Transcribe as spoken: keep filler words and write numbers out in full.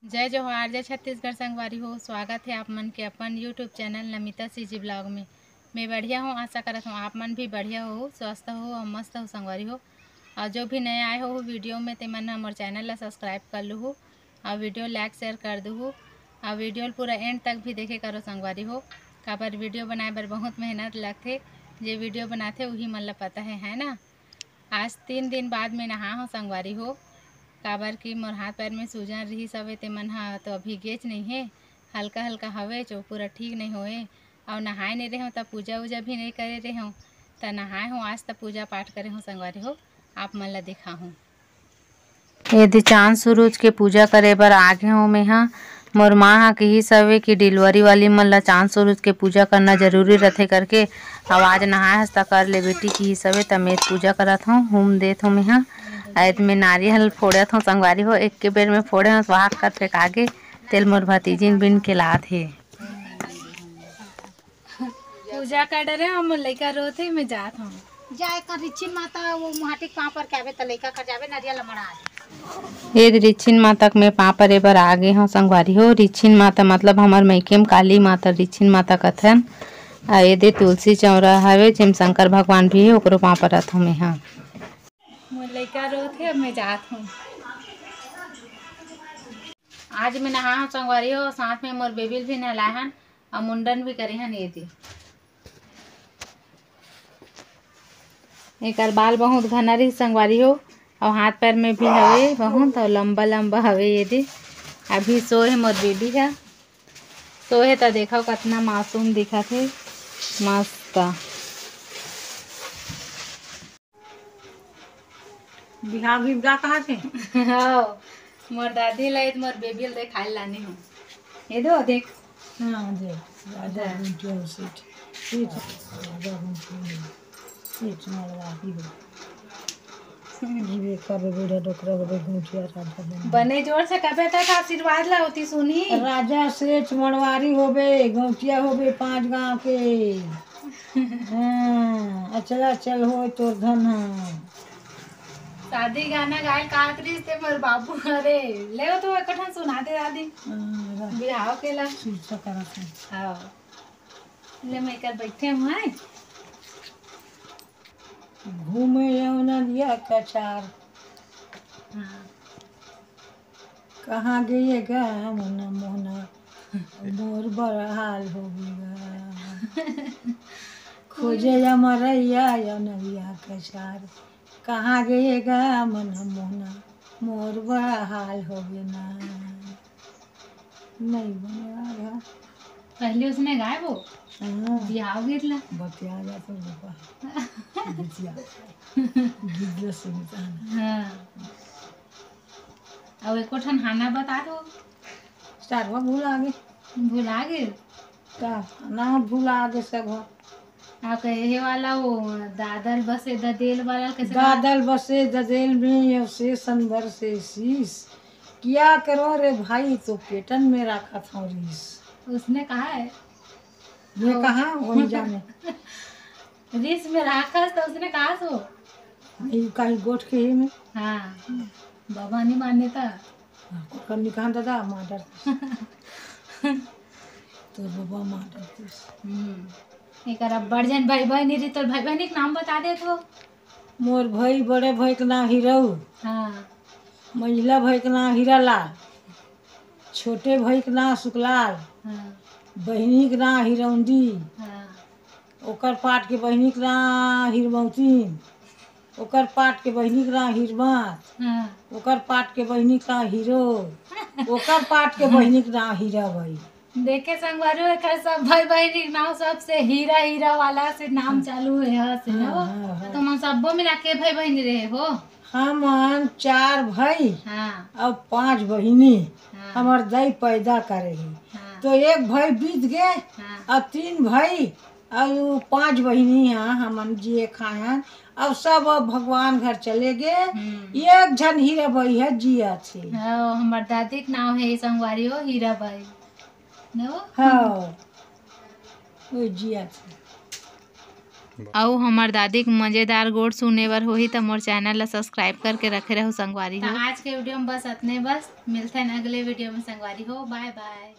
जय जोहार, जय छत्तीसगढ़ संगवारी हो। स्वागत हे आप मन के अपन YouTube channel Namita CG blog में। मैं बढ़िया हूँ, आशा करत हूँ आप मन भी बढ़िया हो, स्वस्थ हो और मस्त हो संगवारी हो। और जो भी नया आए हो वीडियो में, ते मन हमर चैनल ला सब्सक्राइब कर लूहू और वीडियो लाइक शेयर कर दूहू और वीडियो ल पूरा एंड तक भी देखे करो संगवारी हो, काबर वीडियो बनाए बर बहुत मेहनत लगथे। जे वीडियो बनाथे उही मन ला पता है, है ना। आज तीन दिन बाद मैं नहा हूँ संगवारी हो, काबर कि मोर हाथ पैर में सूजन रिहिस हवे, ते मन ह तो अभी गेच नहीं है, हल्का हल्का हवे, जो पूरा ठीक नहीं होए। और नहाए नहीं रहे हूँ, तब पूजा वूजा भी नहीं करे रहे हूँ, त नहाए हूँ आज, तब पूजा पाठ करे हूँ संगवारी हो, आप मन ला दिखा हूँ। एदे चांद सूरज के पूजा करे बर आगे हूँ मैं हा। मोर माँ हा किहिस हवे कि डिलीवरी वाली मन ला चांद सूरज के पूजा करना जरूरी रथे करके। अब आज नहाए हस त कर ले बेटी किहिस हवे, त मैं पूजा करत हूँ, हूम देत हूँ मैं हा। अउ एदे मैं नारियल फोड़त हूँ संगवारी हो, एक के बेर में फोड़े हूँ, वाहक कर फेंका गे, तेल मोर भतीजिन बिन के लात हे। पूजा कर डरे, हम लइका रोत हे, मैं जात हूँ। जाए कर रिचिन माता वो मुहाटी के पाँव पर के आवे, त लइका कर जावे, नरियल मड़ा आवे। एदे रिचिन माता के मैं पाँव परे बर आगे हूँ संगवारी हो। रिचिन माता मतलब हमर मइके में काली माता, रिचिन माता कथन। अउ एदे तुलसी चौरा हवे, जेम शंकर भगवान भी हे, ओकरो पाँव परत हूँ मैं हा। मोर लइका रोत हे, अब मैं जात हूँ। आज मैं नहा हूँ संगवारी हो, साथ में मोर बेबी ल भी नहलाए हन। अउ मुंडन भी करे हन एदे। एकर बाल बहुत घना रही संगवारी हो, अउ हाथ पैर में भी हवे बहुत, अउ लंबा लंबा हवे एदे। अभी सोए हे मोर बेबी ह, सोए हे त देखव कतना मासूम दिखत हे, मस्त। बिहाव गीत गा कहाँ से? हाँ, मोर दादी ला एदे मोर बेबी ल देखाए लाने हूँ। ये दो देख। हाँ, दे। राजा घुंटिया सेठ। सेठ, राजा घुंटिया सेठ मड़वाही हो। जीवे का बे बूढ़ा डोकरा हो बे, गौंटिया राजा बने। बने जोर से कबे तक आशीर्वाद ला होती सुनी। राजा सेठ मड़वारी होबे, गौंटिया होबे पांच गांव के। हाँ, अचल अचल होय तोर धन ह। शादी गाना गायल काहत रहिस ते मोर बाबू। अरे, ले तो एक ठन सुना दे दादी। हाँ, रा- बिहाव के ला। सुरसा करत हे। हाँ। ले मैं कर बैठे हूँ, हैं? घूमे अउ नदिया कचार। हाँ। कहाँ गे गा मन मोहना, मोर बड़ा हाल हो गे गा। खोजे या मरैया या नदिया कचार। कहाँ गे गा मन मोहना, मोर बड़ा हाल हो गे ना। नहीं बने आ रहा। पहले उसने गाए वो। हाँ। बिहाव गीत ला। बतिया जा तो बाबा। बिटिया। गीत ला सुनता है। हाँ। अब एको ठन हाना बता दो। चारवा भुला गे। भुला गे? का? ना भुला गे सब। आप कहे हे वाला वो दादल बसे ददेल वाला कैसे गाना? दादल बसे ददेल में अवशेष अंबर से शीश। किया करो रे भाई, तो पेटन में राखत हूँ रीस। उसने कहा है? ये ओ। कहा? वही जाने। रीस में राखस तो उसने कहा सो? नहीं, कहीं गोठ के ही में। हाँ, बाबा नहीं माने था। हाँ, ओकर निकाह दादा मार डरतिस। तोर बाबा मार डरतिस। हम्म। एकर अब्बड़ झन भाई बहिनी रही, तोर भाई बहिनी के नाम बता दे तो। मोर भाई, बड़े भाई के नाम हीरो। हाँ। मंझला भाई के नाम हीरालाल। छोटे भाई के नाम सुखलाल। हाँ। बहिनी के नाम हिरौंदी। हाँ। ओकर पाट के बहिनी के नाम हिरमौतीन। ओकर पाट के बहिनी के नाम हिरमत। हाँ। ओकर पाट के बहिनी के नाम हीरो। ओकर पाट के बहिनी के नाम हीरा भाई। देखे संगवारी हो, एकर सब भाई बहिनी के नाम सबसे हीरा, हीरा वाला से नाम हाँ। चालू है, यहाँ से ना हाँ, हो? हाँ, हाँ। तो मन सब्बो मिला के भाई बहिनी रहे हो? हमन चार भाई हाँ। अउ पांच बहिनी। हाँ। हमर दाई पैदा करे हे। हाँ। तो एक भाई बीत गे हाँ। अउ तीन भाई अउ पांच बहिनी ह हमन जिए खाए हन। अउ सब अब भगवान घर चले गे। हम्म। एक झन हीरा बाई ह जियत हे। हाँ, हमर दादी के नाम है संगवारी हो हीरा बाई। नो? हाँ। वो जियत हे। अउ हमर दादी के मजेदार गोठ सुने बर होही त मोर चैनल ला सब्सक्राइब करके रखे रहू संगवारी हो। आज के वीडियो में बस अतने। बस मिलते हैं अगले वीडियो में संगवारी हो। बाय बाय।